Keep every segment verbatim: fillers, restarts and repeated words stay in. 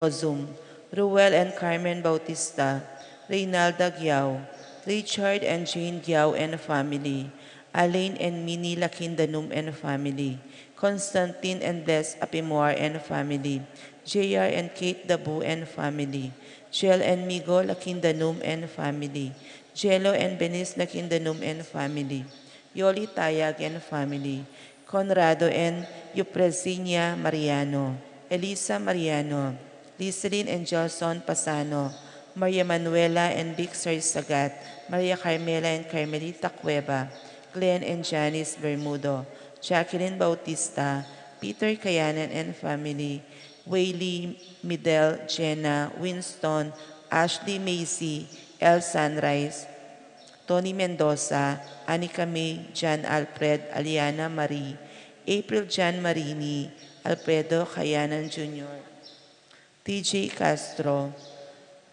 Gozum, Ruel and Carmen Bautista, Reynalda Giao, Richard and Jane Giao and family, Alain and Minnie Lakindanum and family, Constantine and Bless Apimwar and family, J R and Kate Dabu and family, Jel and Migo Lakindanum and family, Jelo and Benis Lakindanum and family, Yoli Tayag and family, Conrado and Eupresinia Mariano, Elisa Mariano, Liselin and Gelson Pasano, Maria Manuela and Bixer Sagat, Maria Carmela and Carmelita Cueva, Glenn and Janice Bermudo, Jacqueline Bautista, Peter Kayanan and family, Waylee, Midel, Jenna, Winston, Ashley, Macy, El Sunrise, Tony Mendoza, Anika May, John Alfred, Aliana Marie, April John Marini, Alfredo Kayanan Junior, T J Castro,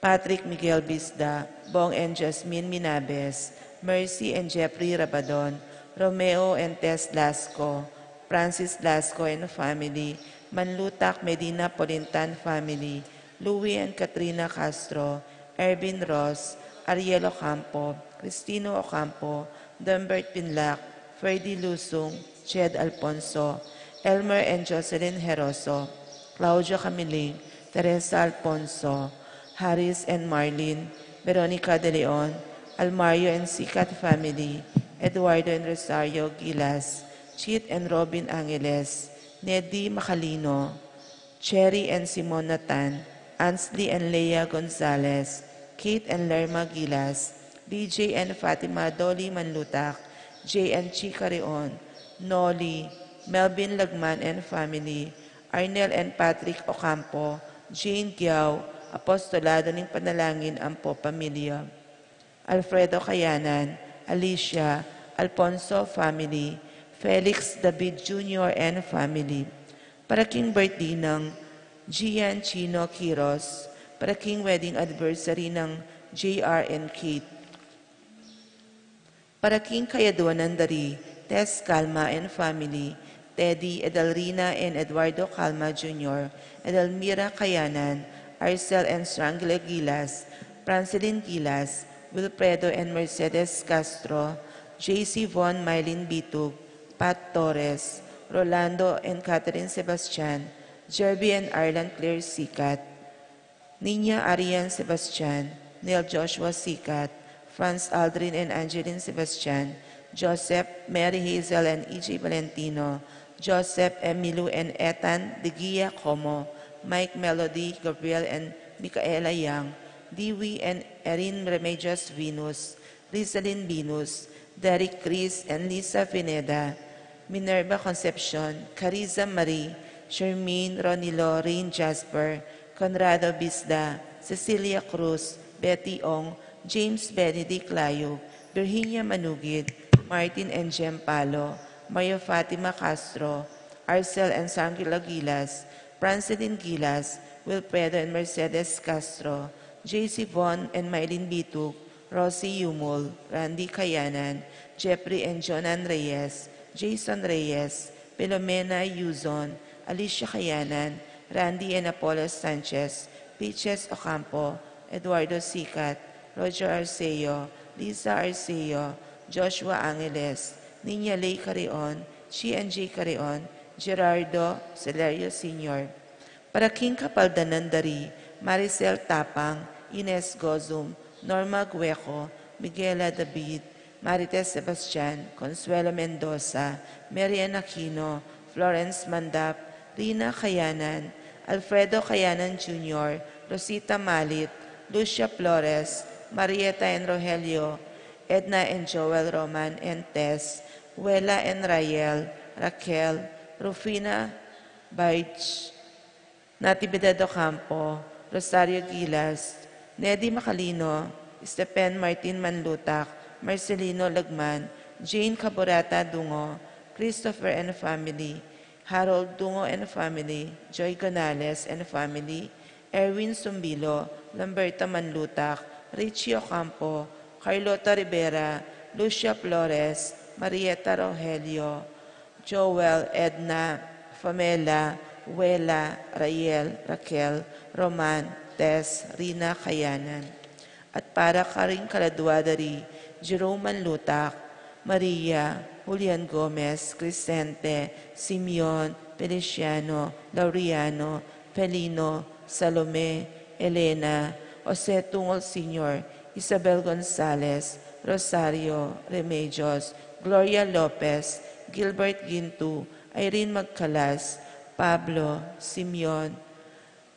Patrick Miguel Bisda, Bong and Jasmine Minabes, Mercy and Jeffrey Rabadon, Romeo and Tess Lasco, Francis Lasco and family, Manlutak Medina Polintan family, Louie and Katrina Castro, Ervin Ross, Ariel Ocampo, Cristino Ocampo, Dumbert Pinlac, Ferdy Lusung, Jed Alfonso, Elmer and Jocelyn Heroso, Claudio Camiling, Teresa Alfonso, Harris and Marlene, Veronica De Leon, Almario and Sikat family, Eduardo and Rosario Gilas, Chit and Robin Angeles, Nedi Macalino, Cherry and Simon Natan, Ansley and Leia Gonzalez, Kate and Lerma Gilas, B J and Fatima Dolly Manlutak, Jay and Chi Carion, Noli, Melvin Lagman and family, Arnel and Patrick Ocampo, Jane Giao, Apostolado ning Panalangin Ampo Pamilya, Alfredo Kayanan, Alicia, Alfonso family, Felix David Junior and family. Para king birthday nang Gian Chino Quiros, para king wedding anniversary nang J R and Kate. Para king kayadwanan da ri Tess Calma and family, Teddy, Edelrina and Eduardo Calma Junior, Edelmira Kayanan, Arcel and Strangela Gilas, Francelin Gilas, Wilfredo and Mercedes Castro, J C Von, Mylene Bitug, Pat Torres, Rolando and Catherine Sebastian, Jerby and Arlan Claire Sikat, Niña Arian Sebastian, Neil Joshua Sikat, Franz Aldrin and Angeline Sebastian, Joseph, Mary Hazel and E J Valentino, Joseph, Emilu and Ethan De Gia Como, Mike, Melody, Gabriel and Micaela Young, Dewey and Erin Remedios Venus, Rizalin Venus, Derek Chris and Lisa Pineda, Minerva Concepcion, Cariza Marie, Shermaine, Ronilo, Rain Jasper, Conrado Bisda, Cecilia Cruz, Betty Ong, James Benedict Layug, Virginia Manugid, Martin and Jem Palo, Mario Fatima Castro, Arcel and Sangil Aguilas, Francelin Gilas, Wilfredo and Mercedes Castro, J C Von and Mylene Bitug, Rosie Yumul, Randy Kayanan, Jeffrey and Jonan Reyes, Jason Reyes, Filomena Yuzon, Alicia Kayanan, Randy and Apollo Sanchez, Peaches Ocampo, Eduardo Sikat, Roger Arceo, Lisa Arceo, Joshua Angeles, Niña Ley Carion, Chi and Jay Carion, Gerardo Celerio Senior. Para king kapaldanan da ri Maricel Tapang, Ines Gozum, Norma Gueco, Miguela David, Marites Sebastian, Consuelo Mendoza, Marian Aquino, Florence Mandap, Rina Kayanan, Alfredo Kayanan Junior, Rosita Malit, Lucia Flores, Marieta and Rogelio, Edna and Joel Roman and Tess, Wela and Rael, Raquel, Rufina Baij, Natividad Ocampo, Rosario Gilas, Nedi Macalino, Stephen Martin Manlutak, Marcelino Lagman, Jane Caburata Dungo, Christopher and family, Harold Dungo and family, Joy Gonales and family, Erwin Sumbilo, Lamberta Manlutak, Richie Ocampo, Carlota Rivera, Lucia Flores, Marieta Rogelio, Joel, Edna, Pamela, Wela, Rael, Raquel, Roman, Tess, Rina Kayanan. At para karing kaladua da ri Jerome Manlutak, Maria, Julian Gomez, Crescente, Simeon, Feliciano, Laureano, Felino, Salome, Elena, Jose Tungol Senior, Isabel Gonzalez, Rosario Remedios, Gloria Lopez, Gilbert Gintu, Irene Magcalas, Pablo, Simeon,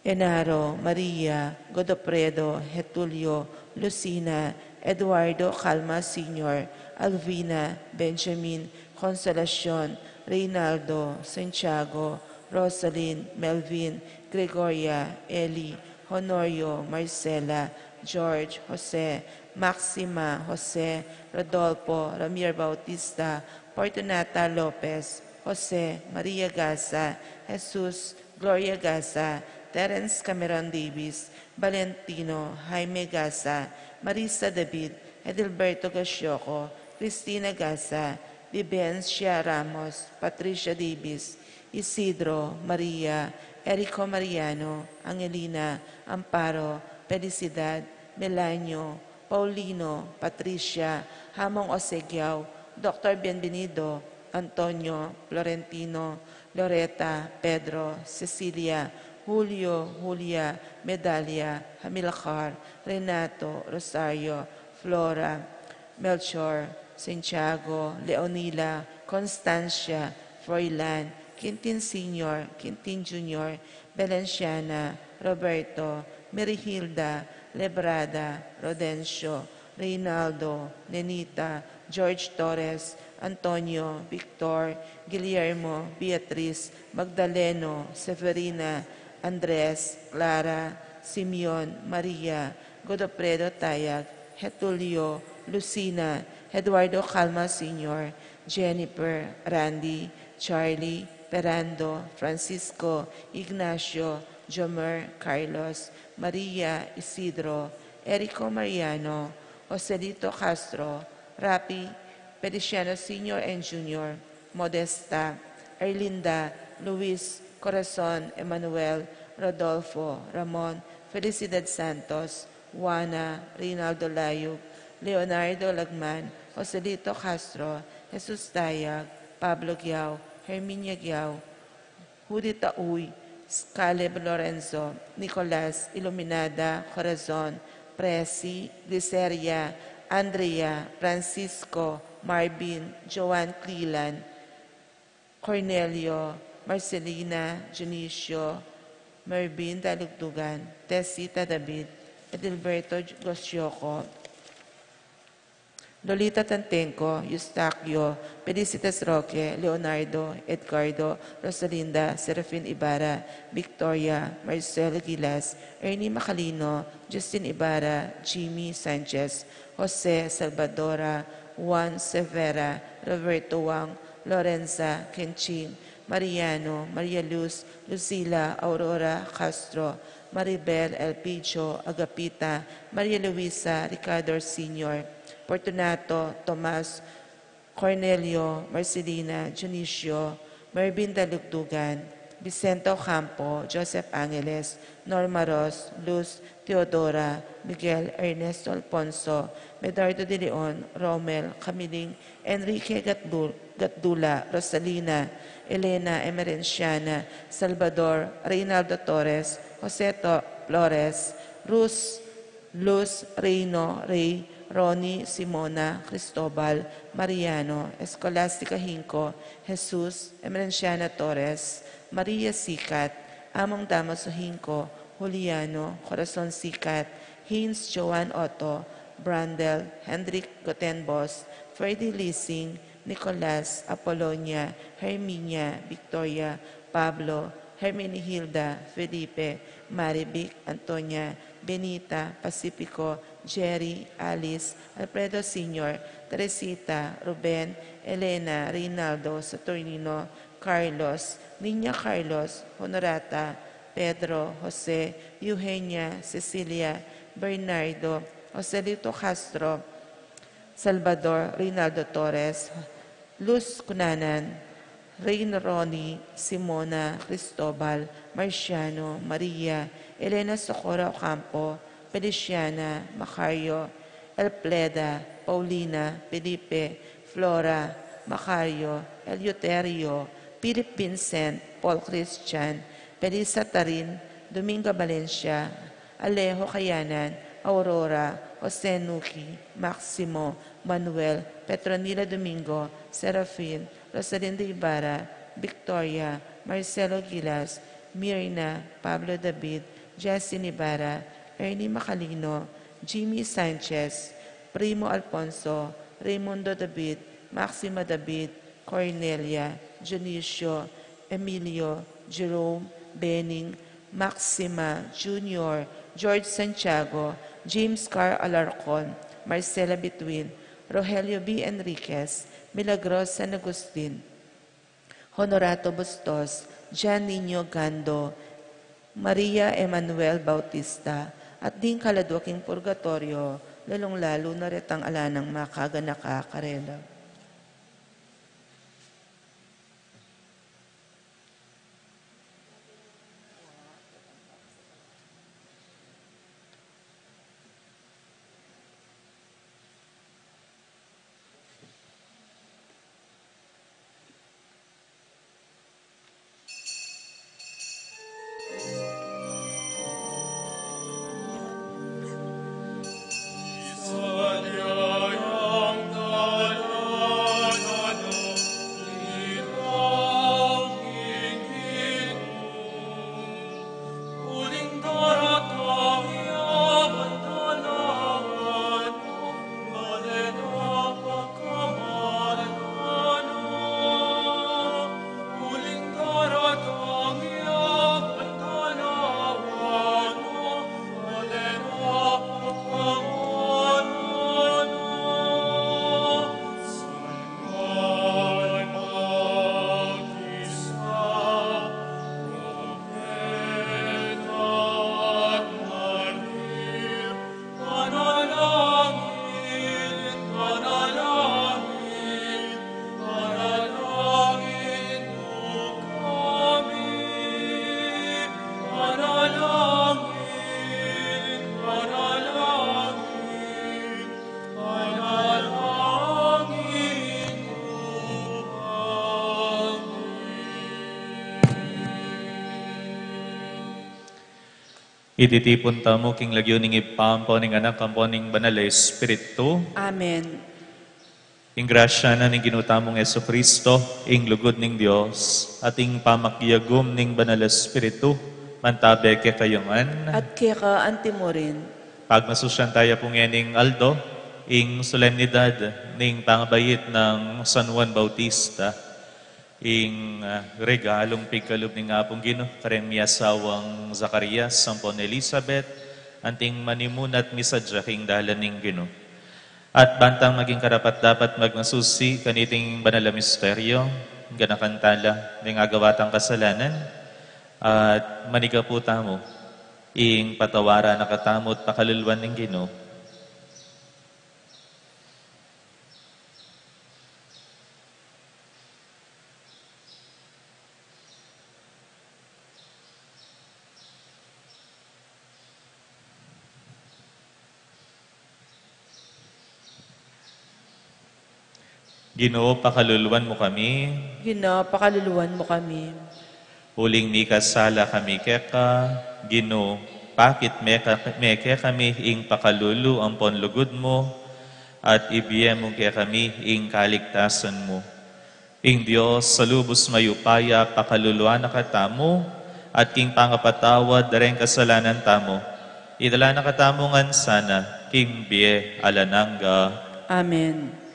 Enaro, Maria, Godofredo, Getulio, Lucina, Eduardo Calma Senior, Alvina, Benjamin, Consolacion, Reynaldo, Santiago, Rosalyn, Melvin, Gregoria, Eli, Honorio, Marcela, George, Jose, Maxima, Jose, Rodolfo, Ramir Bautista, Fortunata Lopez, Jose, Maria Gasa, Jesus, Gloria Gasa, Terence Cameron Davis, Valentino, Jaime Gasa, Marisa David, Edilberto Gasioco, Cristina Gasa, Vivencia Ramos, Patricia Davis, Isidro, Maria, Erico Mariano, Angelina, Amparo, Felicidad, Melanio, Paulino, Patricia, Hamong Osegiao, Doctor Bienvenido, Antonio, Florentino, Loreta, Pedro, Cecilia, Julio, Julia, Medalia, Hamilcar, Renato, Rosario, Flora, Melchor, Santiago, Leonila, Constancia, Froilan, Quintin Senior, Quintin Junior, Belenciana, Roberto, Merihilda, Lebrada, Rodencio, Reynaldo, Nenita, George Torres, Antonio, Victor, Guillermo, Beatriz, Magdaleno, Severina, Andres, Clara, Simeon, Maria, Godofredo Tayag, Getulio, Lucina, Eduardo Calma Senior, Jennifer, Randy, Charlie, Fernando, Francisco, Ignacio, Jomer, Carlos, Maria, Isidro, Erico Mariano, Joselito Castro, Rapi, Feliciano Senior and Junior, Modesta, Erlinda, Luis, Corazon, Emmanuel, Rodolfo, Ramon, Felicidad Santos, Juana, Reynaldo Layug, Leonardo Lagman, Joselito Castro, Jesus Tayag, Pablo Giao, Herminia Giao, Judith Auy, Caleb Lorenzo, Nicolas, Iluminada, Corazon, Presi, Gliceria, Andrea, Francisco, Marvin, Joan Cleland, Cornelio, Marcelina, Dionisio, Mervin Dalugdugan, Tessita David, Edilberto Gosioco, Lolita Tantenco, Eustaquio, Felicitas Roque, Leonardo, Edgardo, Rosalinda, Serafin Ibarra, Victoria, Marcel Gilas, Ernie Macalino, Justin Ibarra, Jimmy Sanchez, Jose Salvadora, Juan Severa, Roberto Wang, Lorenza Kenching, Mariano, Maria Luz, Lucila, Aurora Castro, Maribel, Elpidio, Agapita, Maria Luisa, Ricardo Senior, Fortunato, Tomas, Cornelio, Marcelina, Dionisio, Mervin Dalugdugan, Vicente Ocampo, Joseph Angeles, Norma Ros, Luz, Teodora, Miguel, Ernesto Alfonso, Medardo de Leon, Romel, Camiling, Enrique Gatdul-, Gatdula, Rosalina, Elena Emerenciana, Salvador, Reynaldo Torres, Jose To-, Flores, Rus, Luz, Reino, Rey, Ronnie, Simona, Cristobal, Mariano, Escolastica Hinco, Jesus, Emerenciana Torres, Maria Sikat, Among Damaso Hinco, Juliano, Corazon Sikat, Heinz Joan Otto, Brandel, Hendrik Gotenbos, Freddy Lising, Nicolas, Apolonia, Herminia, Victoria, Pablo, Herminihilda, Felipe, Marivic, Antonia, Benita, Pacifico, Jerry, Alice, Alfredo Senior, Teresita, Ruben, Elena, Reynaldo, Saturnino, Carlos, Niña Carlos, Honorata, Pedro, Jose, Eugenia, Cecilia, Bernardo, Joselito Castro, Salvador, Reynaldo Torres, Luz Cunanan, Rain Ronnie, Simona, Cristobal, Marciano, Maria, Elena Socorro Ocampo, Feliciana, Macario, Elpleda, Paulina, Felipe, Flora, Macario, Eleuterio, Philip Vincent, Paul Christian, Felisa Tarin, Dominga Valencia, Alejo Kayanan, Aurora, Jose Nuki, Maximo, Manuel, Petronila Domingo, Serafin, Rosalinda Ibarra, Victoria, Marcelo Gilas, Mirna, Pablo David, Justin Ibarra, Ernie Macalino, Jimmy Sanchez, Primo Alfonso, Raimundo David, Maxima David, Cornelia, Dionisio, Emilio, Jerome, Bening, Maxima, Junior, George Santiago, James Carr Alarcon, Marcela Bituin, Rogelio V. Enriquez, Milagros San Agustin, Honorato Bustos, Jan Niño Gando, Maria Emmanuel Bautista, at ding kaladwa king purgatoryo, lalung-lalu na retang ala nang makaganaka karela. Ititipun tamu king lagyu ning Ibpa, ampo ning Anak, ampo ning Banal a Espiritu. Amen. Ing grasya na ning Ginu tamung Jesucristo, ing lugud ning Dios, at ing pamakiagum ning Banal a Espiritu, mantabe kekayu ngan. At keka antimurin. Pagmasusyan taya pu ngening aldo, ing solemnidad ning pangabait nang San Juan Bautista. Ing, ah, regalung pigkalub ning Apung Ginu kareng miasawang Zacarias ampon Elizabeth, anting manimunat misadya king dalan ning Ginu. At bantang maging karapat-dapat magmasusi kaniting banal a misteryo, ganakan tala ning agawa tang kasalanan, at manigapu tamu, ing patawaran na katamu at pakaluluan ning Ginu. Ginu, pakaluluan mu kami. Ginu, pakaluluan mu kami. Uling mikasala kami keka, Ginu, pakit me ka-, me kekami ing pakalulu ampon lugud mu, at ibie mu kekami ing kaligtasan mu. Ing Dios a lubus mayupaya pakaluluan na katamu, at king pangapatawad da reng kasalanan tamu, idala na katamu ngan sana king bie alang angga. Amen.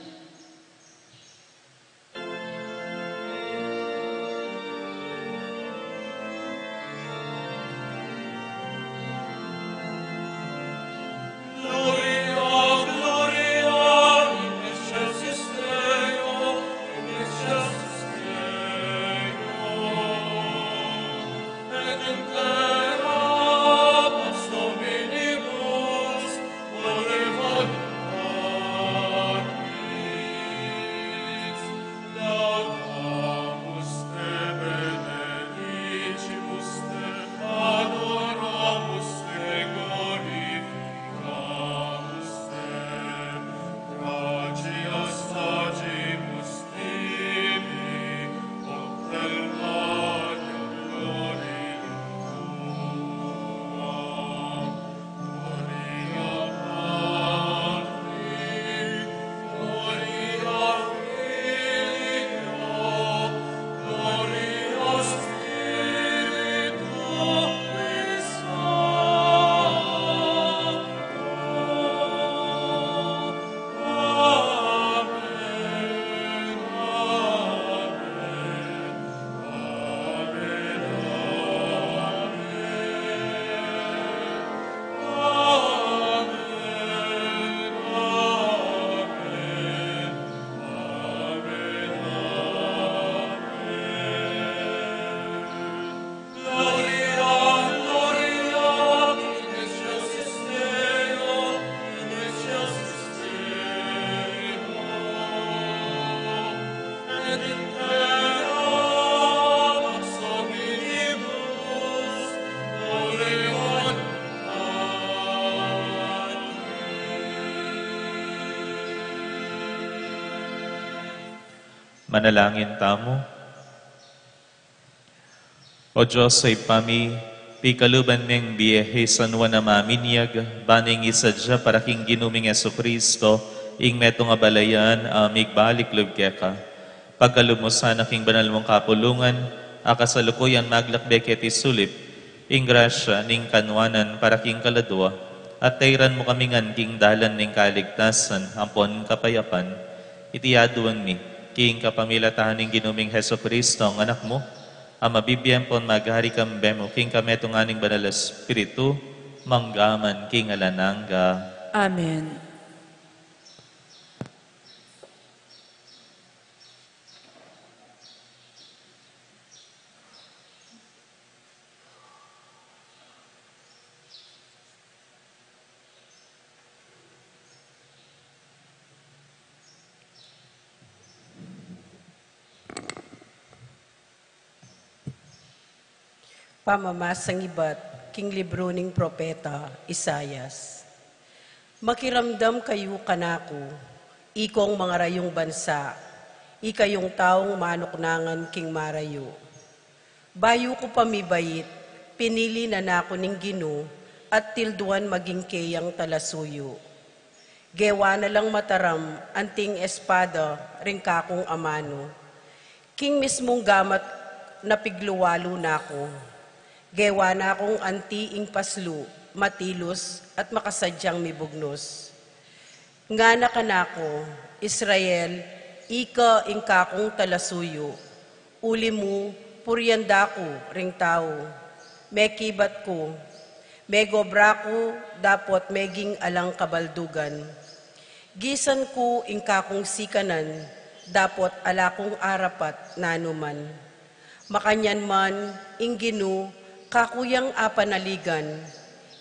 Manalangin tamu. O Dios, Ibpa mi, pikaluban meng bie i San Juan a maminyag, ban ing isadia para king Ginu ming Jesucristo, ing metung a balayan a migbalik lub keka. Pagkalub mu sana king banal mung kapulungan, a kasalukuyan maglakbe keti sulip, ing grasya ning kanwanan para king kaladua, at tairan mu kami ngan king dalan ning kaligtasan ampon kapayapan. Iti aduan mi king kapamilatan ning Ginu ming Jesucristo, ang Anak mu, a mabibie ampon magari kambe mu king kametungan ning Banal a Espiritu, mangga man king alang angga. Amen. Pamamasang ibat king libru ning propeta Isaias. Makiramdam kayu kanaku, ikong mangarayung bansa, ikayung taung manuknangan king marayu. Bayu ku pa mibait, pinili na naku ning Ginu, at tilduan maging keyang talasuyu. Gewa na lang mataram anting espada ring kakung amanu. King mismung gamat na pigluwalu naku. Gewa na kung anti ing paslu, matilus, at makasadyang mibugnus. Ngana kanaku, Israel, ika ing kakung talasuyu, uli mu, purian da ku ring tau. Mekibat ku, megobra ku, dapot meging alang kabaldugan. Gisan ku ing kakung sikanan, dapot ala kung arapat nanuman. Makanyan man, ing Ginu, kaku yang apanaligan,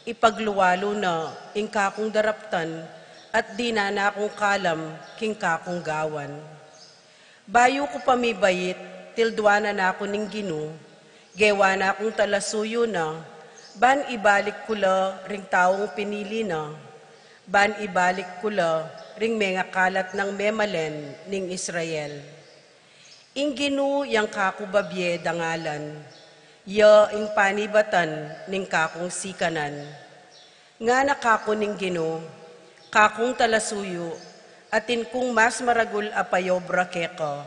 ipagluwalu na ing kakung daraptan, at dinan na kung kalam king kakung gawan. Bayu ku pa mibait, tilduan na naku ning Ginu, gewa na kung talasuyu na, ban ibalik ku la ring taung pinili na, ban ibalik ku la ring mengakalat nang memalen ning Israel. Ing Ginu yang kaku babie dangalan, ya ing panibatan ning kakung sikanan. Ngana kaku ning Ginu, kakung talasuyu, atin kung mas maragul a payobra keka.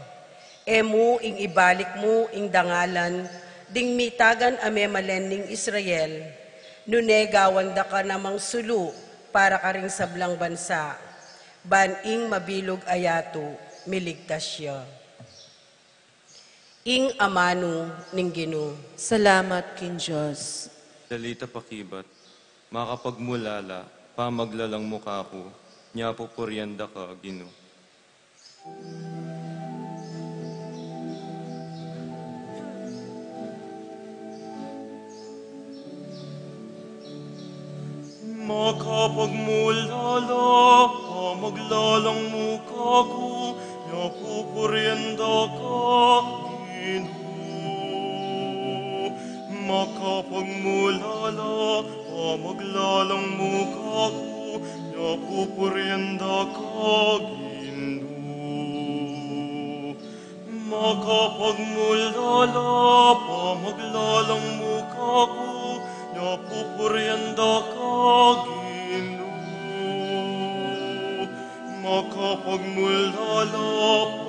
E mu ing ibalik mu ing dangalan ding mitagan a memalen ning Israel, nune gawan da ka namang sulu para karing sablang bansa, ban ing mabilug a yatu miligtas ya. Ing amanu ning Ginu. Salamat king Dios. Dalita pakibat, makapagmulala, pamaglalang mu kaku, nya pupurian da ka, Ginu. Makapagmulala, pamaglalang mu kaku, nya pupurian da ka, Ginu. Makapagmulala, pamaglalang mu kaku, nya pupurian da ka, Ginu. Makapagmulala, pamaglalang mu kaku, nya pupurian da ka, Ginu. Makapagmulala,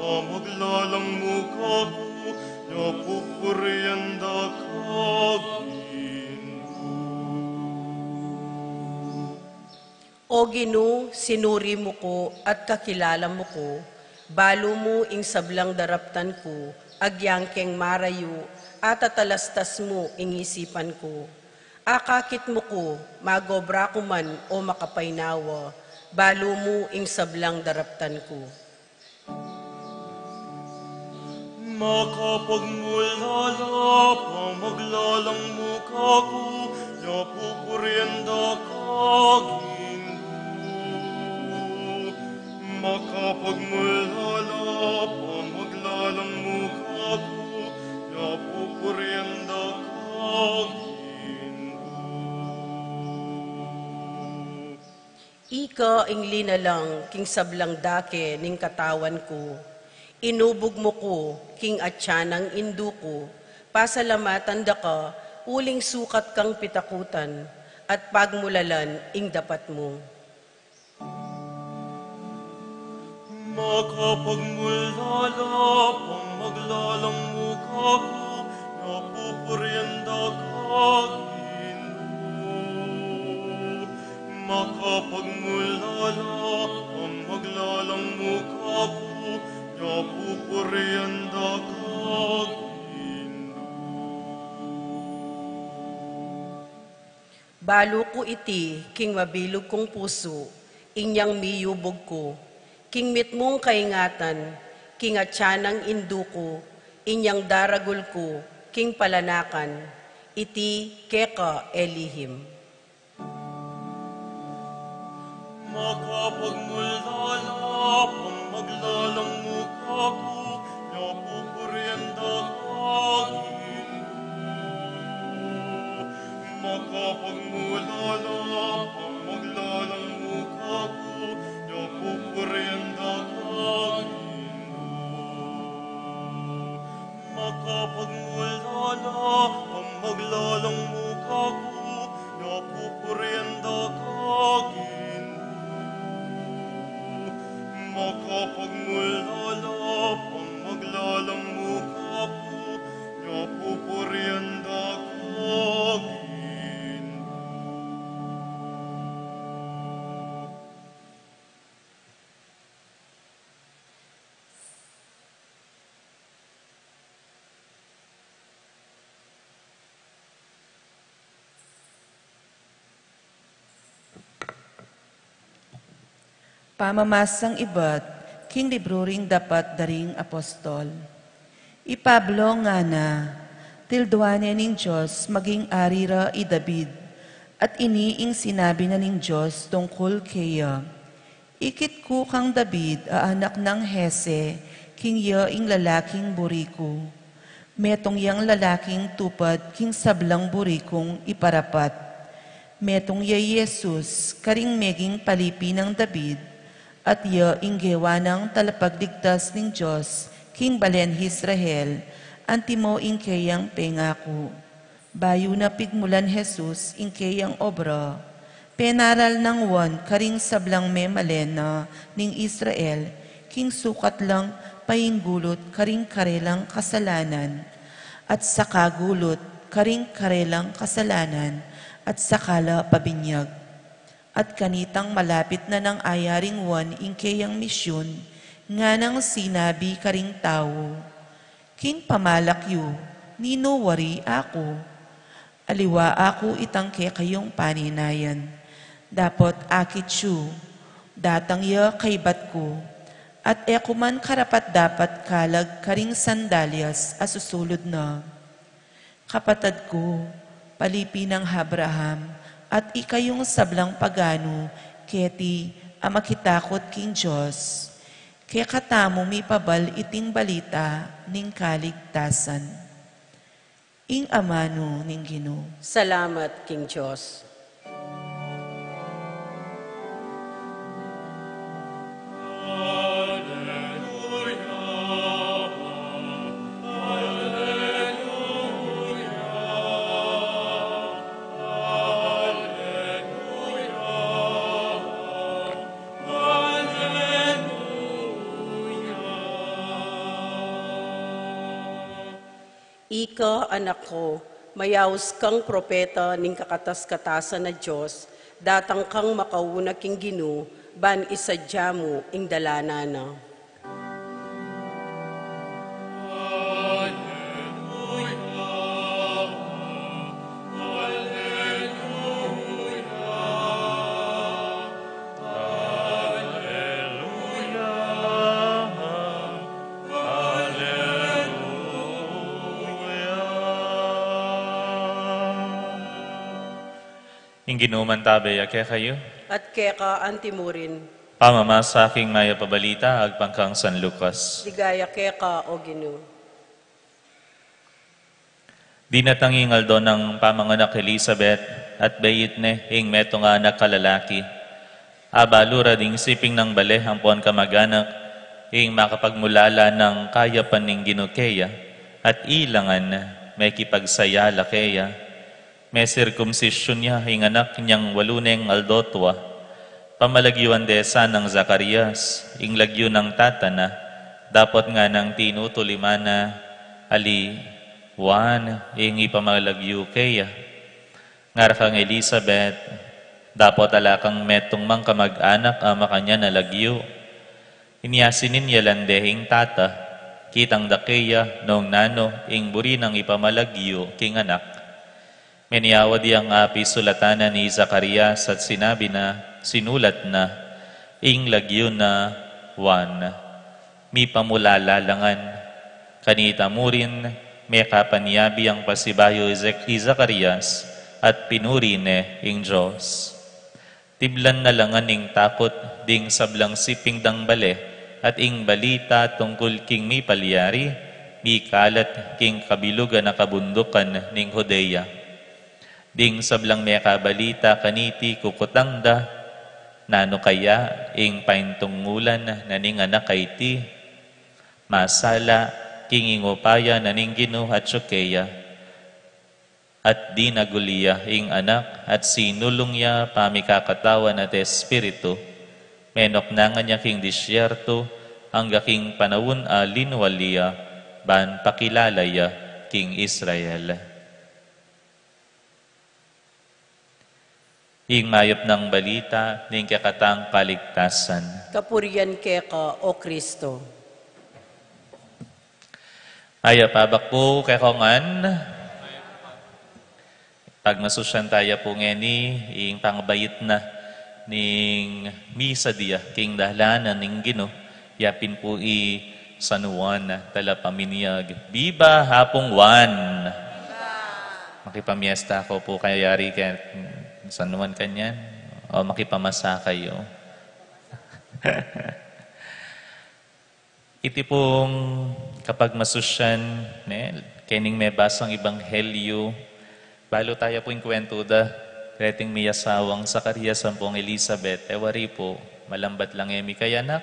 pamaglalang mu kaku, nya pupurian da ka, Ginu. O Ginu, sinuri mu ku at kakilala mu ku, balu mu ing sablang daraptan ku, agyang keng marayu, at atalastas mu ing isipan ku. Akakit mu ku, magobra ku man o makapaynawa, balu mu ing sablang daraptan ku. Makapagmulala, pamaglalang mu kaku, nya pupurian da ka, Ginu. Makapagmulala, pamaglalang mu kaku, nya pupurian da ka, Ginu. Ika ing linalang king sablang dake ning katawan ku. Inubug mu ku king atyan nang indu ku, pasalamatan da ka, uling sukat kang pitakutan, at pagmulalan ing dapat mu. Makapagmulala, pamaglalang mu kaku, napupurian da ka, Ginu. Makapagmulala, pamaglalang mu kaku, napupurian da ka, Ginu. Balu ku iti king mabilug kung pusu, inyang miyubug ku, king mitmung kaingatan, king atyan nang indu ku, inyang daragul ku king palanakan, iti keka e lihim. Makapagmulala, pamaglalang mu kaku, napupurian da ka, Ginu. Makapagmulala, pamaglalang mu kaku, napupurian da ka, Ginu. Makapagmulala, pamaglalang mu kaku, napupurian da ka, Ginu. Makapagmulala, pamaglalang mu kaku, napupurian da ka, Ginu. Pamamasang ibat king libru ring dapat da ring apostol. I Pablo ngana, tilduan ne ning Dios maging ari ra i David, at ini ing sinabi na ning Dios tungkul keya. Ikit ku kang David a anak nang Jese, king iya ing lalaking buri ku. Metung yang lalaking tupad king sablang buri kung iparapat. Metung ya i Jesus, karing meging palipi nang David, at iya ing gewa nang talapagligtas ning Dios king balen Israel, antimo ing keyang pengaku. Bayu na pigmulan Jesus ing keyang obra, penaral nang Juan karing sablang memalen na ning Israel, king sukat lang painggulut karing karelang kasalanan, at saka gulut karing karelang kasalanan, at saka la pabinyag. At kanitang malapit na nang ayaring Juan ing keyang misyun, nganang sinabi karing tau, King pamalak yu, ninu wari aku? Aliwa aku itang kekayung paninayan. Dapot akit yu, datang ya kaybat ku, at e ku man karapat-dapat kalag karing sandalyas a susulud na. Kapatad ku, palipi nang Abraham, at ikayung sablang paganu, keti a makitakut king Dios, kekatamu mipabal iting balita ning kaligtasan. Ing amanu ning Ginu. Salamat king Dios. Ika, anak ku, mayaus kang propeta ning kakatas-katasan a Dios, datang kang makauna king Ginu, ban isadya mu ing dalanan na. Ing Ginu mantabe ya kekayu. At keka antimurin. Pamamasa king Mayap a Balita agpang kang San Lucas. Ligaya keka, O Ginu. Dinatang ing aldo nang pamanganak Elizabeth, at beit ne ing metung a anak a lalaki. Abalu ra ding siping nang bale ampon kamaganak, Ing makapagmulala nang kayapan ning Ginu keya, at ilangan mekipagsaya la keya, mesirkumsisyun ya ing anak nyang walu neng aldo tua. Pamalagyuan de sa nang Zacarias ing lagyu nang tata na, dapot nganang tinutuliman na, ali, Juan ing ipamalagyu keya. Ngara kang Elizabeth, dapot ala kang metung mang kamag-anak a makanyan a lagyu. Inya sinin ya lande ing tata, kitang da keya nung nanu ing buri nang ipamalagyu king anak. Menyawad yang apisulatan na ni Zacarias at sinabi na, sinulat na, ing lagyu na Juan. Mipamulala la ngan. Kanita murin, mekapanyabi yang pasibayu i Zec-, i Zacarias, at pinuri ne ing Dios. Tiblan na la ngan ing takut ding sablang siping dang bale, at ing balita tungkul king mipalyari, mikalat king kabilugan a kabundukan ning Judea. Ding sablang mekabalita kaniti kukutang da, nanu kaya ing paintungulan na ning anak a iti? Masala king ing upaya na ning Ginu atyu keya. At dinagul ya ing anak, at sinulung ya pamikakatawan at espiritu, menuknangan ya king disyerto, angga king panaun a linwal ya, ban pakilala ya king Israel. Ing mayap nang balita ning kekatang kaligtasan. Kapurian keka, O Kristo. Mayap a abak pu keko ngan. Pagmasusyan taya pu ngeni ing pangabait na ning misa dia king dalan na ning Ginu. Yapin pu i San Juan a Talapaminyag. Biba Apung Juan! Makipamiesta ko pu kayari keng San Juan kanyan. O makipamasa kayu. Iti pung kapagmasusyan, ne, kening mebasang ebanghelyu, balu taya pu ing kwentu da reting miyasawang Zacarias ampong Elizabeth, e wari pu, malambat lang e mikayanak,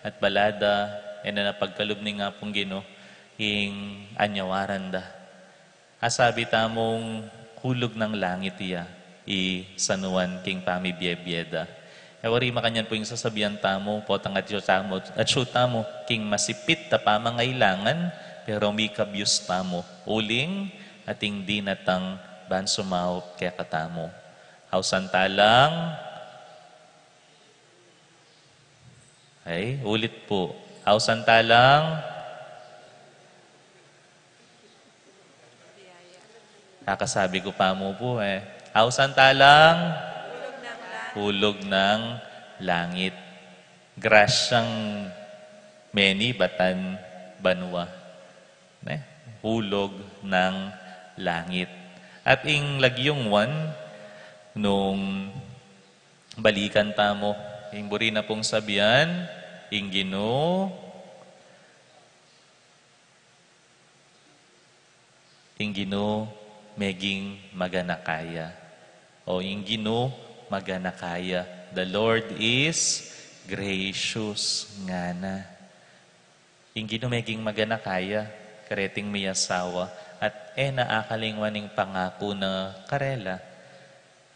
at bala da, e na pagkalub ning Apung Ginu, ing anyawaran da. Asabi tamung hulug nang langit iya, i San Juan king pamibiebie da. E wari makanyan pu ing sasabian tamu, potang atyu tamu, atyu tamu king masipit a pamangailangan, pero mikabyus tamu. Uling ating dinatang ban sumaup kekatamu. Ausan ta lang, Ay, ulit pu. Ausan ta lang. Kakasabi ku pa mu pu e. Ausan ta lang. Hulog ng langit. Hulog ng langit. Grasyang meni batan banua. Ne? Hulog ng langit. At ing lagyung Juan, nung balikan tamu, ing buri na pung sabian, ing Ginu, ing Ginu meging maganaka ya. O ing Ginu maganaka ya. The Lord is gracious, ngana. Ing Ginu meging maganaka ya, kareting miyasawa, at e na akalingwan ing pangaku na karela.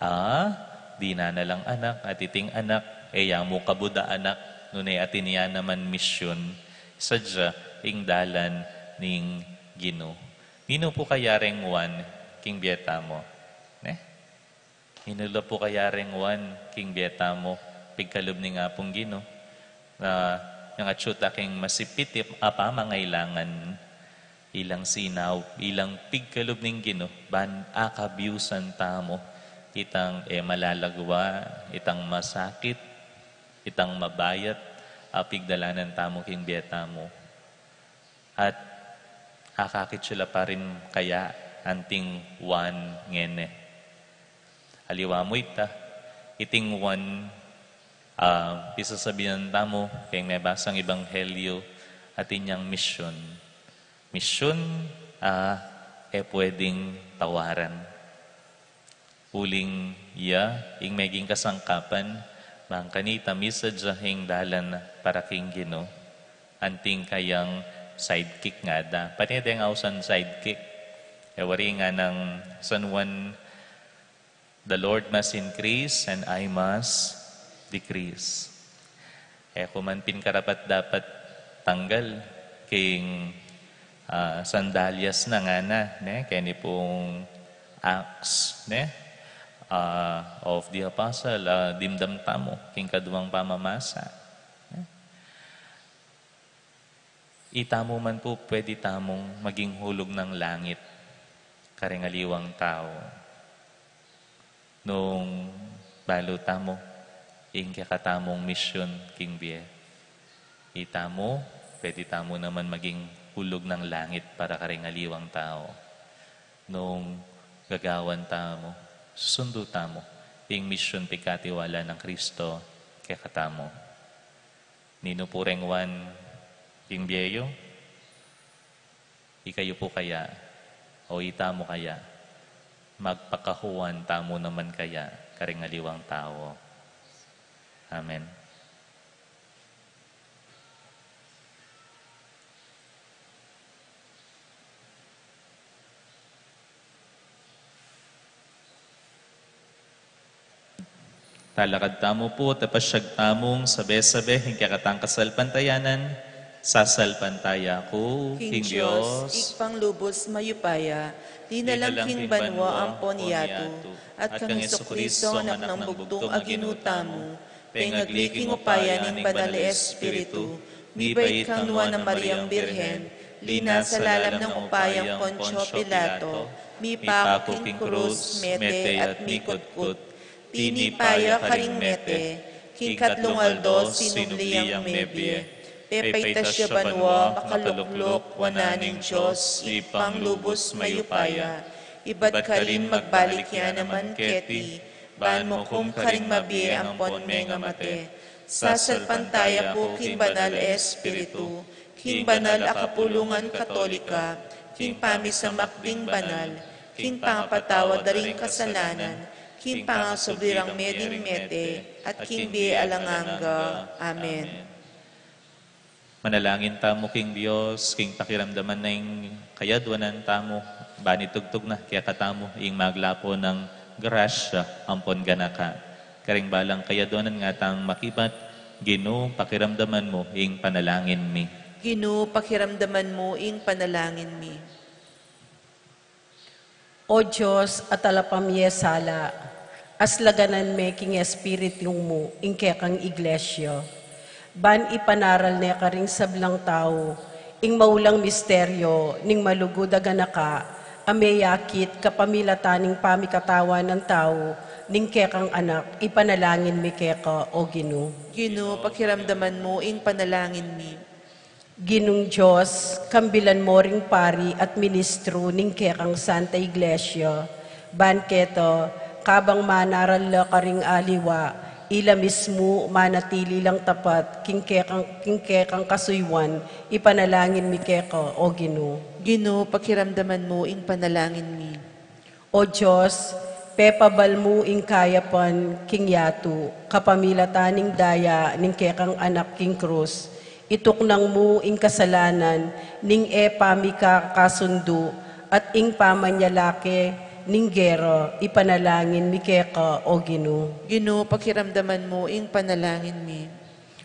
A, dinan na lang anak, at iting anak, e ya mu kabud a anak, nune atin ya naman misyun, sadya ing dalan ning Ginu. Ninu pu kaya reng Juan king bie tamu? Ne? Ninu la pu kaya reng Juan king bie tamu, pigkalub ning Apung Ginu, na nung atyu ta king masipit a pamangailangan, ilang sinaup, ilang pigkalub ning Ginu, ban akabyusan tamu, itang e malalagwa, itang masakit, itang mabayat, a pigdalanan tamu king bie tamu. At akakit yu la pa rin kaya anting Juan ngeni? Aliwa mu ita, iting Juan, a, pisasabian tamu, keng mebasang ebanghelyu, atin yang misyun. Misyun a e pwedeng tawaran. Uling iya ing meging kasangkapan, bang kanita misadya ing dalan para king Ginu. Anting kayang sidekick ngada. Pane deng ausan sidekick. E wari nganang San Juan, "The Lord must increase and I must decrease." E ku man pin karapat-dapat tanggal king, ah, sandalyas na ngana, ne? Keni pung Acts, ne? Ah, of the Apostle, ah, dimdam tamu king kaduang pamamasa, ne? Itamu man pu pwede tamung maging hulug ning langit karing aliwang tau nung balu tamu ing kekatamung misyun king bie. Itamu, pwede tamu naman maging hulug ning langit para karing aliwang tau nung gagawan tamu, susundu tamu ing misyun pigkatiwala nang Kristo kekatamu. Ninu pu reng wan king bie yu? Ikayu pu kaya, o itamu kaya, magpakahuan tamu naman kaya karing aliwang tau? Amen. Talakad tamu pu, tapasyag tamung sabe-sabe ing kekatang kasalpantayanan, sasalpantaya ku king Dios, Ibpang lubus mayupaya, linalang king banua ampon yatu, at kang Jesucristo, Anak nang bugtung a Ginu tamu, pengagli king upaya ning Banal a Espiritu, mibait kang Nuan a Mariang Birhen, linasa lalam nang upayang Poncio Pilato, mipaku king krus, mete at mikutkut. Tinipa ya karing mete, king katlung aldo sinubli yang mebie. Pepaitas ya banua, makalukluk wanan ning Dios, Ibpang lubus mayupaya. Ibat karin magbalik ya naman keti, ban mukum karing mabie ampon mengamate. Sasalpantaya ku king Banal a Espiritu, king banal a kapulungan Katolika, king pamisamak ding banal, king pangapatawad da ring kasalanan, king pangasubli rang mie ding mete, at king bie alang angga. Amen. Manalangin tamu king Dios, king pakiramdaman na ing kayadwanan tamu, ban itugtug na kekatamu ing maglapo nang grasya ampon ganaka. Karing balang kayadwanan ngatang makibat, Ginu, pakiramdaman mu ing panalangin mi. Ginu, pakiramdaman mu ing panalangin mi. O Dios, a talapamie sala, aslaganan me king Espiritu mu ing kekang Iglesia, ban ipanaral ne karing sablang tau ing maulang misteryo ning malugud a ganaka, a meyakit kapamilatan ning pamikatawan nang tau ning kekang Anak, ipanalangin mi keka, o Ginu. Ginu, pakiramdaman mu ing panalangin mi. Ginung Dios, kambilan mo ring pari at ministru ning kekang Santa Iglesia, ban keta, kabang manaral la karing aliwa, ila mismu manatili lang tapat king kekang, king kekang kasuyuan, ipanalangin mi keka, o Ginu. Ginu, pakiramdaman mu ing panalangin mi. O Dios, pepabal mu ing kayapan king yatu, kapamilatan ning daya ning kekang Anak king krus, ituknang mu ing kasalanan ning e pamikakasundu, at ing pamanyalaki ning gera, ipanalangin mi keka, o Ginu. Ginu, pakiramdaman mu ing panalangin mi.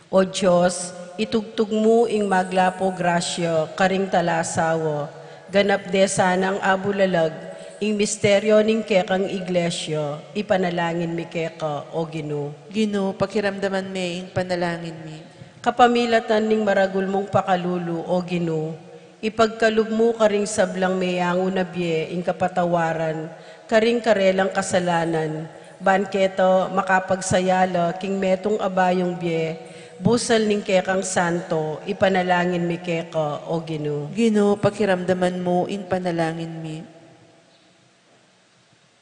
O Dios, itugtug mu ing maglapo grasya karing talasawa, ganap de sanang abulalag ing misteryo ning kekang Iglesia, ipanalangin mi keka, o Ginu. Ginu, pakiramdaman me ing panalangin mi. Kapamilatan ning maragul mung pakalulu, o Ginu, ipagkalub mu karing sablang meyangu na bie ing kapatawaran karing karelang kasalanan, ban keta makapagsaya la king metung a bayung bie, busal ning kekang santo, ipanalangin mi keka, o Ginu. Ginu, pakiramdaman mu ing panalangin mi.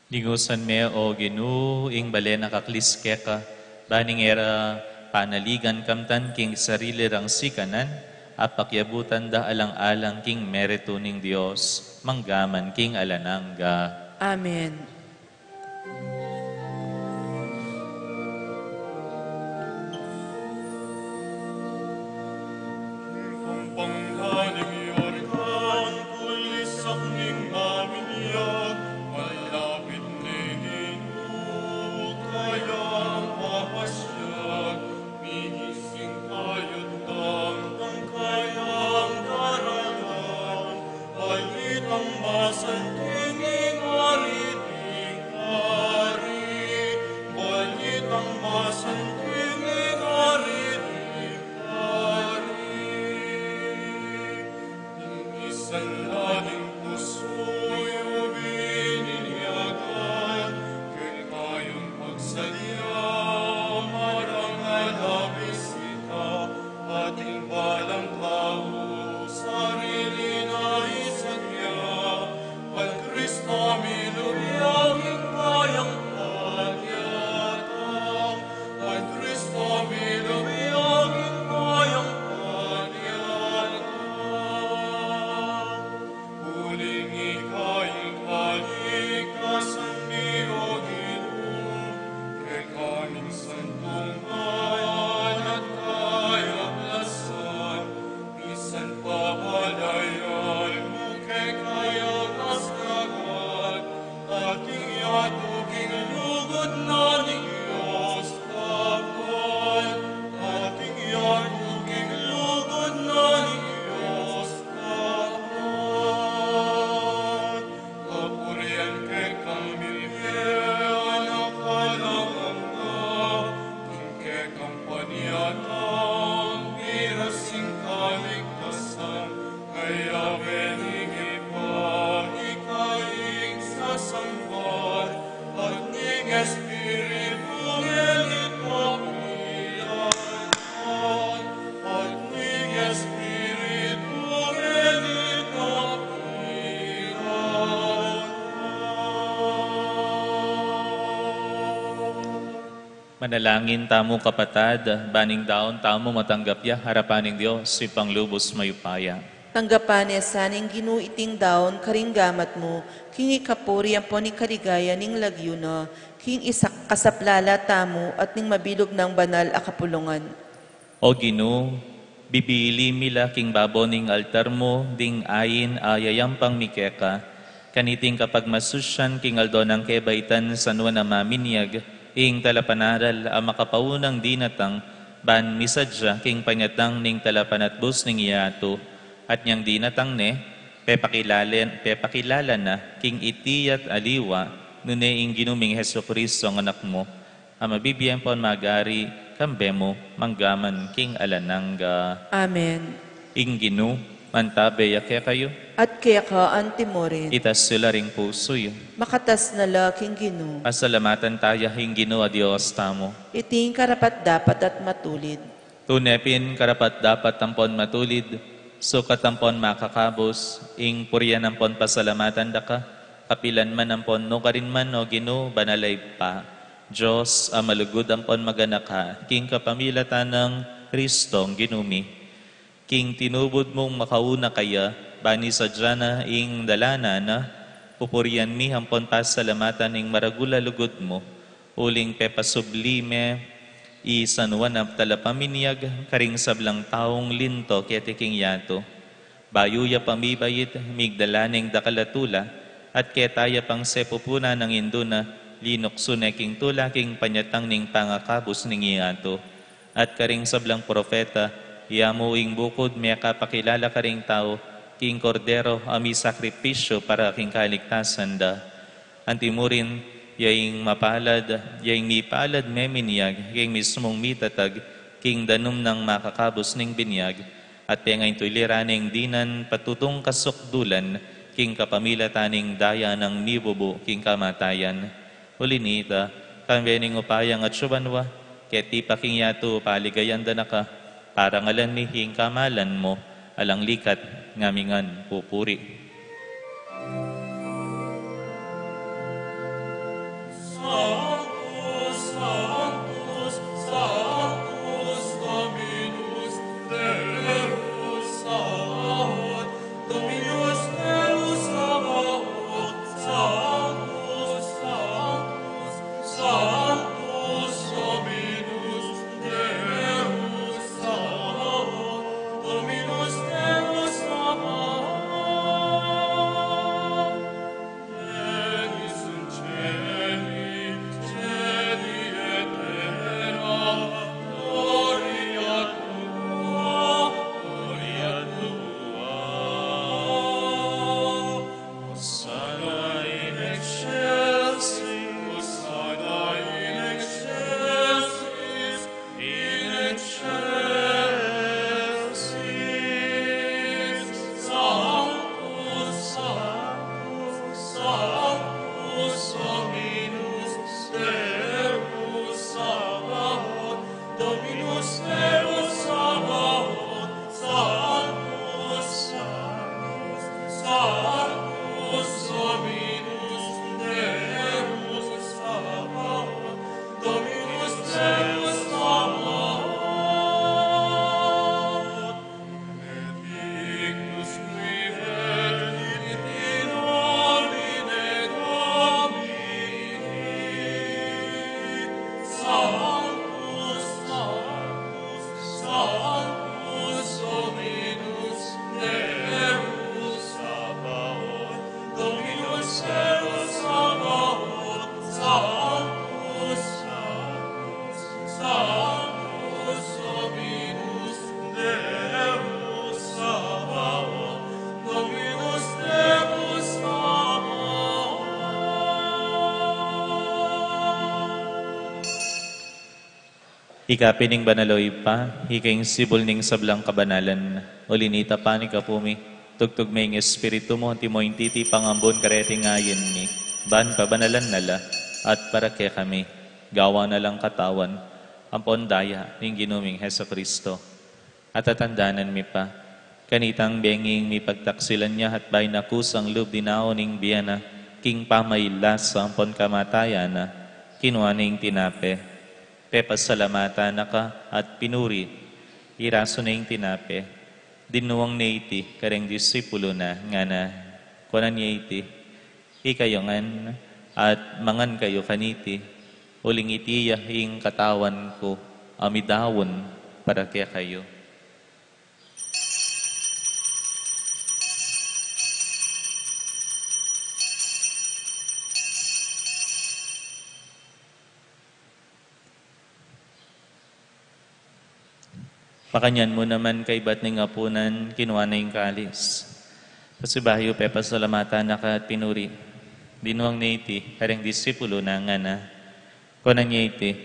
Lingusan me, o Ginu, ing bale na kaklis keka, ban ing e ra panaligan kamtan king sarili rang sikanan, a pakiabutan da alang-alang king meritu ning Dios, mangga man king alang angga. Amen. Panyatang miras ing kaligtasan, kaya benihe pa ika ing sasamban, at ning Espiritu melit kapilan, at ning Espiritu melit kapilan. Manalangin tamu, kapatad, ban ing daun tamu matanggap ya arapan ning Dios, Ibpang lubus mayupaya. Tanggapan na sana ning Ginu iting daun karing gamat mu, king ikapuri ampon ikaligaya ning lagyu na, king isa-, kasaplalan tamu at ning mabilug nang banal a kapulungan. O Ginu, bibili mi la king babo ning altar mu ding ain a yayampang mi keka, kaniting kapagmasusyan king aldo nang kebaitan, San Juan a Maminyag, ing talapanaral a makapaunang dinatang, ban misadya king panyatang ning talapanatbus ning yatu, at inyang dinatang ne, pepakilalen-, pepakilala na king iti at aliwa, nune ing Ginu ming Jesucristo, ing Anak mu, a mabibie ampon magari kambe mu mangga man king alang angga. Amen. Ing Ginu mantabe ya kekayu. At keka anti mu rin. Itas yu la ring pusu yu. Makatas na la king Ginu. Pasalamatan taya ing Ginu a Dios tamu. Iti ing karapat-dapat at matulid. Tune pin karapat-dapat ampon matulid, sukat ampon makakabus, ing purian ampon pasalamatan da ka, kapilan man ampon nukarin man, o Ginu, banal a Ibpa, Dios a malugud ampon maganaka, king kapamilatan nang Kristong Ginu mi. King tinubud mung makauna kaya, ban isadia na ing dalanan na, pupurian mi ampon pasalamatan ing maragul a lugud mu, uling pepasubli me i San Juan a talapaminyag karing sablang taung linto keti king yatu. Bayu ya pa mibait, migdala ning dakal a tula, at keta ya pang sepupunan nang Indu na, linuksu ne king tula king panyatang ning pangakabus ning yatu. At karing sablang propeta, ya mu ing bukud mekapakilala karing tau king Kordero a misakripisyu para king kaligtasan da. Anti mu rin, ya ing mapalad, ya ing mipalad meminyag king mismung mitatag king danum nang makakabus ning binyag, at pengaintuli ra ning dinan patutung kasukdulan king kapamilatan ning daya nang mibubu king kamatayan. Uli nita, kambe ning upayang atsu banua, keti pa king yatu paligayan da na ka, parangalan mi ing kamalan mu, alang likat ngami ngan pupuri. Sanctus, Sanctus, Sanctus Dominus, Deus Sabaoth, Dominus Deus Sabaoth, Sanctus, Sanctus, Sanctus Dominus, Deus Sabaoth, Dominus Deus Sabaoth. Pleni sunt caeli, caeli et terra, gloria tua, gloria tua. Hosanna in excelsis, Hosanna in excelsis, in excelsis. Sanctus, Sanctus, Sanctus Dominus, Deus Sabaoth, Dominus Deus Sabaoth, Sanctus, Sanctus, Sanctus Dominus, Deus Sabaoth, Dominus Deus Sabaoth. Benedictus qui venit in nomine Domini. Sanctus, Sanctus, Ika pin ing banal, o Ibpa, ika ing sibul ning sablang kabanalan. Uli na nita, panyawad mu pu mi, tugtug me ing Espiritu mu, antimo ing titipang ambun kareting ain mi, ban pabanalan na la, at para kekami, gawan na lang katawan ampon daya ning Ginu ming Jesucristo. At tatandanan mi pa, kanitang benging mipagtaksilan ya at bayu na kusang lub dinaun ing bie na, king pamailasa ampon kamatayan na, kinua ne ing tinape, pepasalamatan na ka at pinuri, irasu ne ing tinape, dinuang ne iti kareng disipulu na, ngana, kuanan ye iti, ikayu ngan, at mangan kayu kaniti, uling iti ya ing katawan ku, a midaun para kekayu. Makanyan mu naman kaibat ning apunan, kinua ne ing kalis. Pasibayu pepasalamatan na ka at pinuri, dinuang ne iti kareng disipulu na, ngana, kuanan ye iti,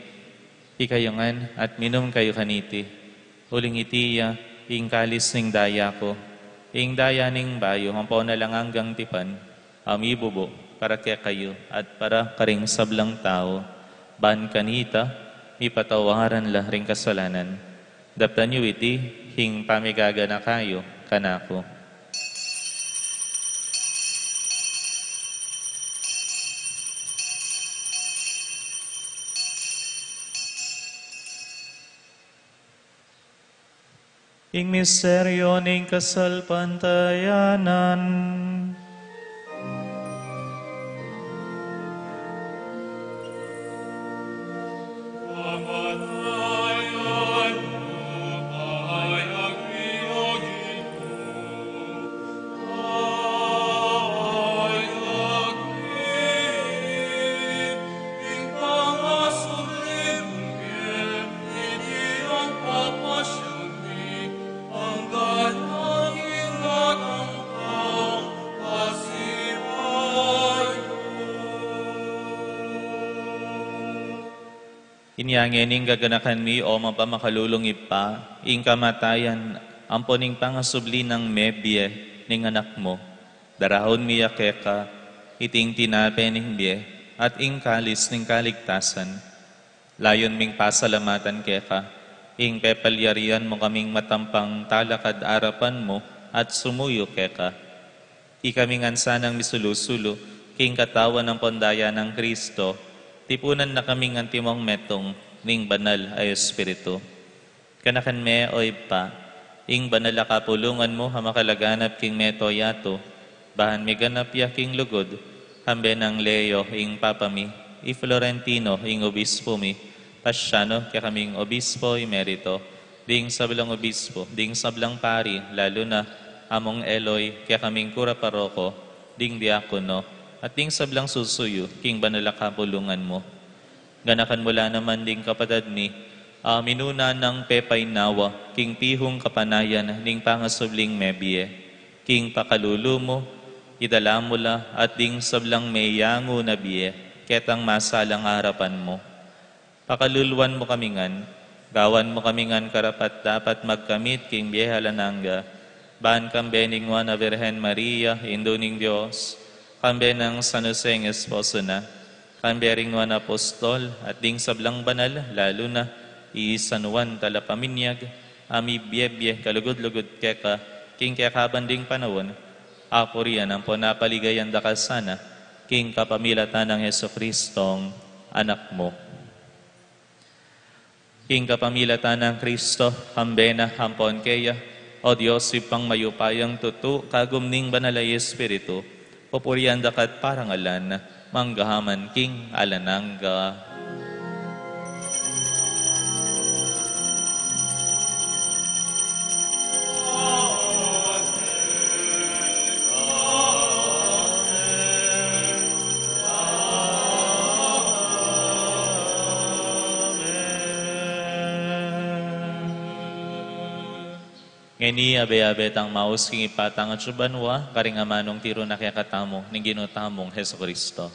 ikayu ngan at minum kayu kaniti, uling iti ya ing kalis ning daya ku, ing daya ning bayu ampon alang anggang tipan, a mibubu para kekayu at para karing sablang tau, ban kanita mipatawaran la ring kasalanan. Daptan yu iti king pamigaganaka yu kanaku. Ing misteryu ning kasalpantayanan. Inya ngeni ing gaganakan mi, o mapamakalulung Ibpa, ing kamatayan ampon ing pangasubli nang mebie ning Anak mu. Darahun mi ya keka iting tinape ning bie at ing kalis ning kaligtasan. Layun ming pasalamatan keka ing pepalyarian mu kaming matampang talakad arapan mu at sumuyu keka. Ikami ngan sanang misulu-sulu king katawan ampon daya nang Kristo, tipunan na kaming antimong metung ning Banal a Espiritu. Ganakan me, o Ibpa, ing banal a kapulungan mu a makalaganap king mabilug a yatu, ban miganap ya king lugud, kambe nang Leo ing Papa mi, i Florentino ing obispo mi, Paciano kekaming obispo emerito, ding sablang obispo, ding sablang pari, lalu na Among Eloy kekaming kura paroko, ding diakono, at ding sablang susuyu king banal a kapulungan mu. Ganakan mu la naman ding kapatad mi a minuna nang pepaynawa king pihung kapanayan ning pangasubling mebie, king pakalulu mu, idala mu la at ding sablang meyangu na bie ketang masalang arapan mu. Pakaluluan mu kami ngan, gawan mu kami ngan karapat-dapat magkamit king bie alang angga, ban kambe ning Nuan a Virgen Maria, Indu ning Dios, kambe nang San Jose ing esposo na, kambe ring nuan a apostol, at ding sablang banal, lalu na i San Juan Talapaminyag, a mibie-bie kalugud-lugud keka king kekaban ding panaun, apurian ampon apaligayan da ka sana, king kapamilatan nang Jesucristong Anak mu. King kapamilatan nang Kristo, kambe na ampon keya, o Dios, Ibpang mayupayang tutu, kagum ning Banal a Espiritu, pupurian da ka at parangalan, mangga man king alang angga. Ngeni, abe-abe tang maus king Ibpa tang atsu banua, karing amanung tiru na kekatamu ning Ginu tamung Jesucristo.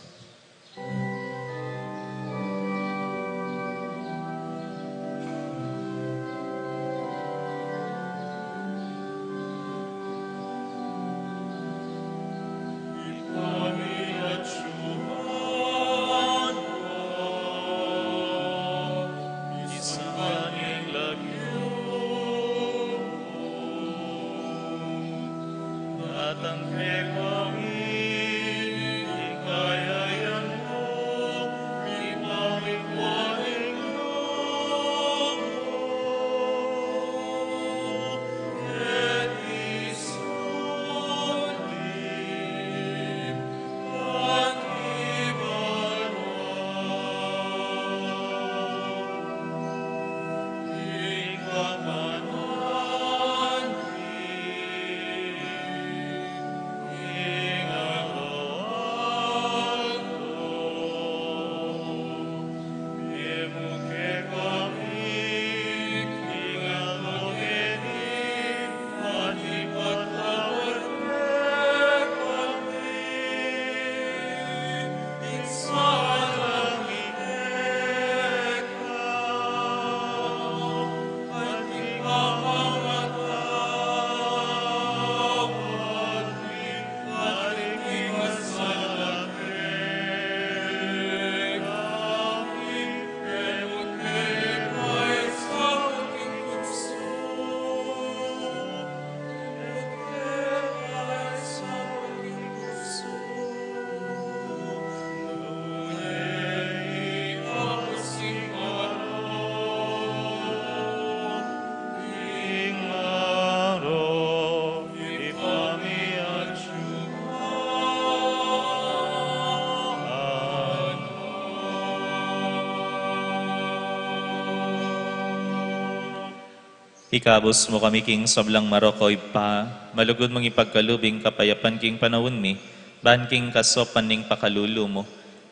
Ikabus mu kami king sablang marok, O Ibpa, malugud mung ipagkalub ing kapayapan king panaun mi, ban king kasaupan ning pakalulu mu,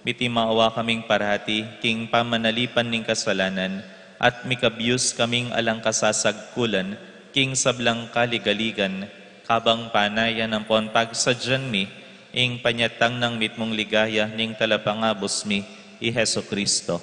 miti maawa kaming parati king pamanalipan ning kasalanan, at mikabyus kaming alang kasasagkulan king sablang kaligaligan, kabang panayan ampon pagsadyan mi ing panyatang nang mitmung ligaya ning Talapangabus mi, i Jesucristo.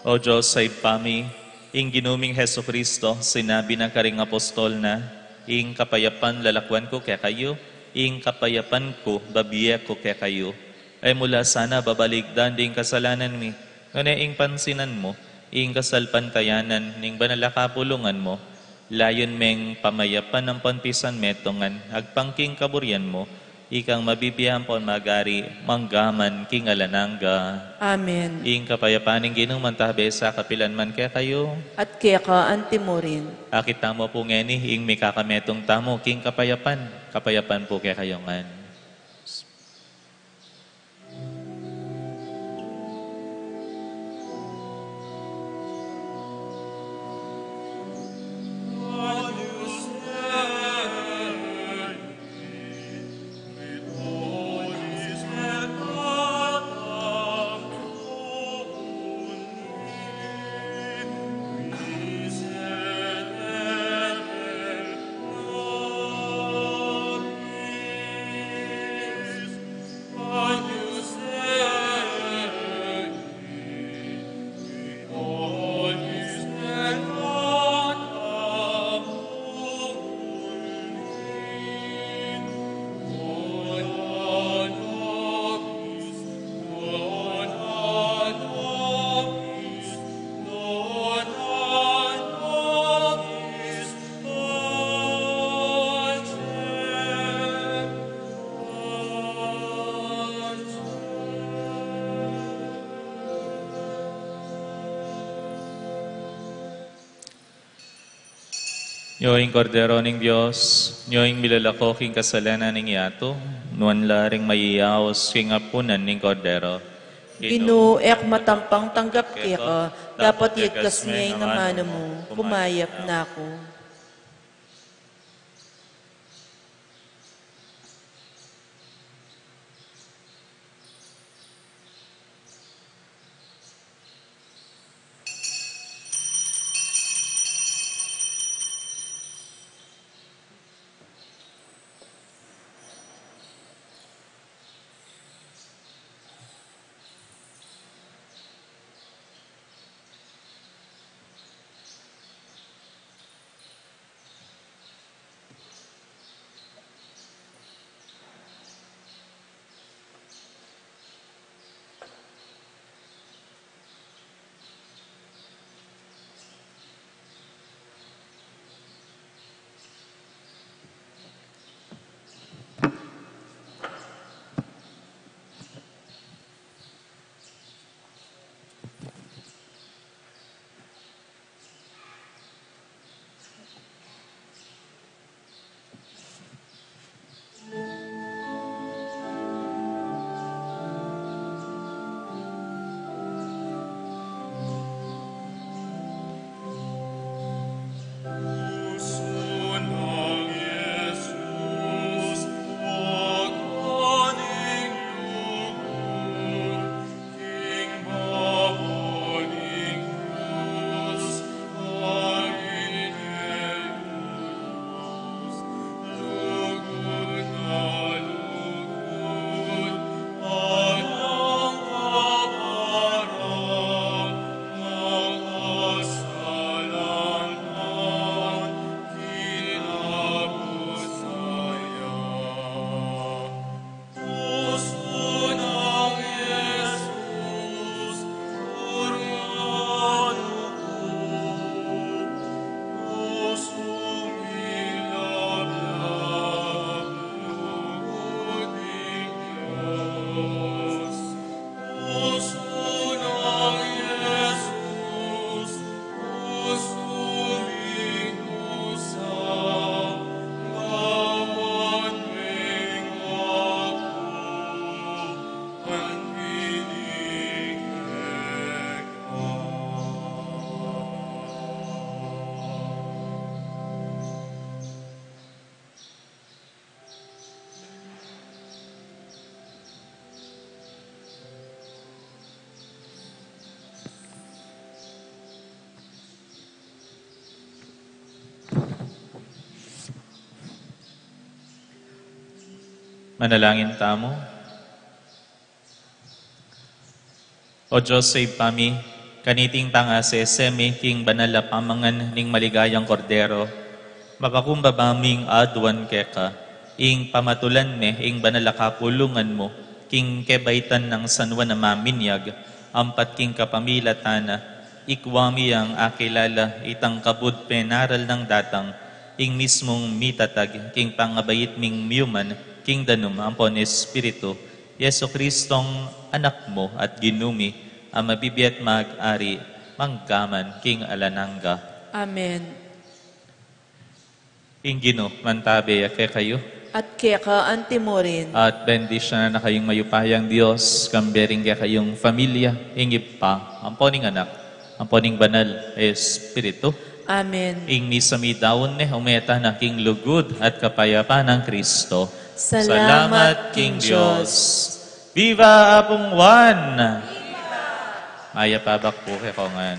O Dios a Ibpa mi, ing Ginu ming Jesucristo, sinabi na karing apostol na, "Ing kapayapan lalakwan ku kekayu, ing kapayapan ku babie ku kekayu." E mu la sana babalikdan ding kasalanan mi, nune ing pansinan mu ing kasalpantayanan ning banal a kapulungan mu, layun meng pamayapan ampon pisanmetungan agpang king kaburian mu, ikang mabibie ampon mag-ari mangga man king alang angga. Amen. Ing kapayapan ning Ginu mantabe sa kapilan man kekayu. At keka antimurin. Akit tamu pu ngeni ing mikakametung tamu king kapayapan, kapayapan pu kekayu ngan. Nyo ing Kordero ning Dios, nyo ing milalako king kasalanan ning yatu, nuan la ring mayayaus king apunan ning Kordero. Ginu, e ku matampang tanggap keka, dapot yagkas me ing amanu mu, kumayap na ku. Manalangin tamu. O Dios, Ibpa mi, kaniting pangasese mi king banal a pamangan ning maligayang Kordero, mapakumbaba ming aduan keka ing pamatulan me ing banal a kapulungan mu king kebaitan nang San Juan a Maminyag, ampat king kapamilatan na, ikwa mi yang akilala itang kabud penaral nang datang, ing mismung mitatag king pangabait ming miuman king danum ampon Espiritu, Jesu-Cristong Anak mu at Ginu mi, a mabibie at mag-ari manggaman king alang angga. Amen. Ing Ginu mantabe ya kekayu. At keka antimurin. At bendisyonan na kayung mayupayang Dios, kambe ring kekayung familia, ing Ibpa, ampo ning Anak, ampo ning Banal Espiritu. Amen. Ing misa mi daun ne, ume tana king lugud at kapayapan nang Kristo. Salamat king Dios. Viva Apung Juan! Mayap a abak pu kekongan.